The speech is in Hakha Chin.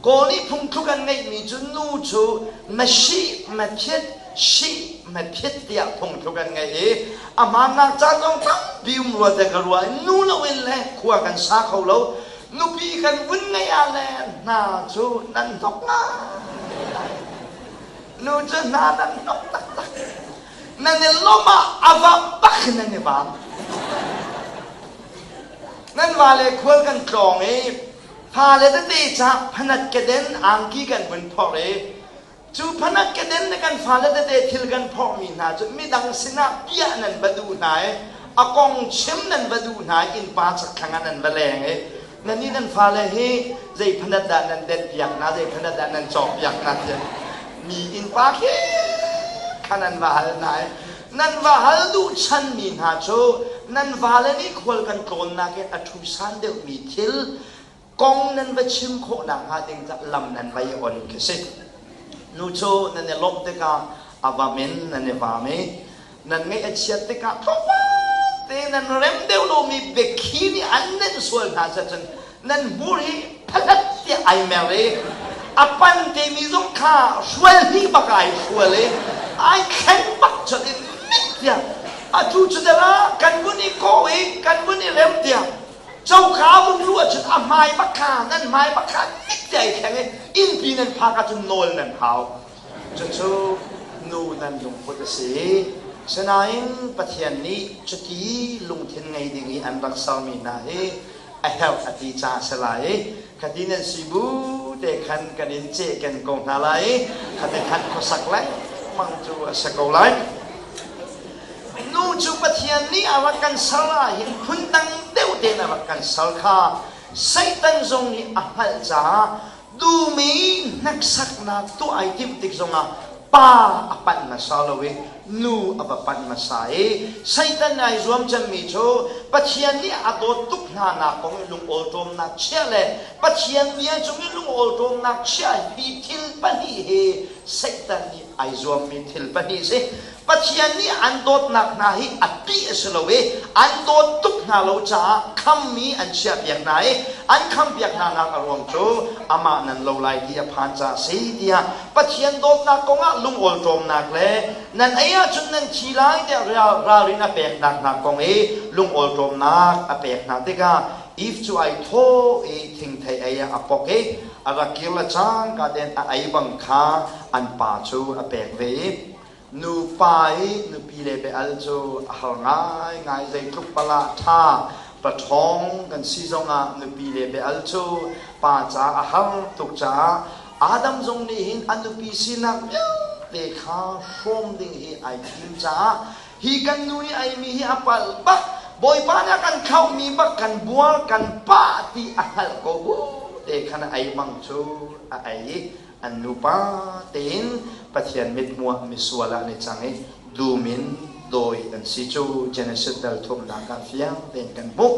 Kawl nih phungthluk an ngeihmi cu nu cu na shi ma phit shi ma phit tiah phungthluk an ngeih i a hmaannak caan zong tampi um rua te ka ruah i nu loin le khua kan sa kho lo. Nupi kan vun ngeih ah le hna cu nan hnok ngai. Nu cu hna nan hnok taktak. Nan i lawmh ah a vam bak in nan i vam. Nan vale khual kan tlawng i fale tete ca phanat keden angki kan vun phorh i cu phanat keden le kan fale tete thil kan phorhmi hna cu midang sinah piah nan va duh hna i a kong chim nan va duh hna i innpa chakthlang ah nan va leng i nan nih nan fale hi zei phanat dah nan denh piak hna, zei phanat dah nan cawk piak hna tiah mi innpa khi kha nan va hal hna i nan va hal duh chanmi hna cu nan vale nih khual kan tlawnnak in a ṭhusan deuhmi thil kong nan va chim khawh nakhnga ding ca lam nan va i on khi si. Nu cu nan i lawmh tikah a vam in nan i vam i nan ngaih a chiat tikah tlawmpal te nan rem deuh lomi biakhi nih an nenh sual hna cun nan hmur hi phalat tiah ai mer i a pan temi zong kha hrual hnih bak ai hrual i ai thleng bak cun in mit tiah atu cu dara kan vun i kawh i kan vun i rem tiah coka vun luh ahcun a hmai bak kha nan hmai bak kha mit tiah ai thleng i innpi nan phak ahcun nawl nan hau. Cucu nu nan lungput a si. Sinain Pathian nih cuti lungthin ngei ding i an rak sermi hna hi a herh a ti caah a si lai i khati nan si bu te khan kan in cehken ko hna lai i khati khan khuasak lengmang cu a si ko lai. Nu cu Pathian nih a rak kan ser ahhin phundang deuh tein a rak kan ser kha Satan zong nih a hngalh caah Dum i hneksaknak tuah ai timh tik zongah pa a panh hmasa lo i nu a va panh hmasa i Satan ai zuam cemmi cu Pathian nih a dawt tuk hna nak kong i lungawlṭawmnak chiah le Pathian bia cung i lungawlṭawmnak chiah hi thil pahnih hi Satan nih ai zuammi thil pahnih si. Pathian nih an dawtnak hna hi a ṭih a si lo i an dawt tuk hna lo caah khammi an chiahpiak hna i an khampiak hnanak a ruang cu amah nan lo lai ti a phan caah a si tiah Pathian dawtnak kongah lungawlṭawmnak le nan ei ahcun nan thi lai tiah ralrin a peknak hna kong i lungawlṭawmnak a pek hna tikah Eve cu ai thawh i thingthei ei ah a pok i a rak kir le cangka tein a ei bang kha an pa cu a pek ve i Nupa i nupi le bia-al cu a har ngaingai. Zeitluk pala ṭha, paṭhawng kan si zongah nupi le bia-al cu pa caah a har tuk caah Adam zong nih hin a nupi sinak vialte kha hrawm ding hi ai thim caah hi kan nu nih eimi hi a palh bak, Bawipa nih a kan thlauhmi bak kan buar kan pah ti a hngalh ko bu te khan a ei bang cu a ei i an nupa tein Pathian mithmuh ah misual ah an i cang i dum in dawi an si cu Genesis dal thumnak ah fiang tein kan hmuh.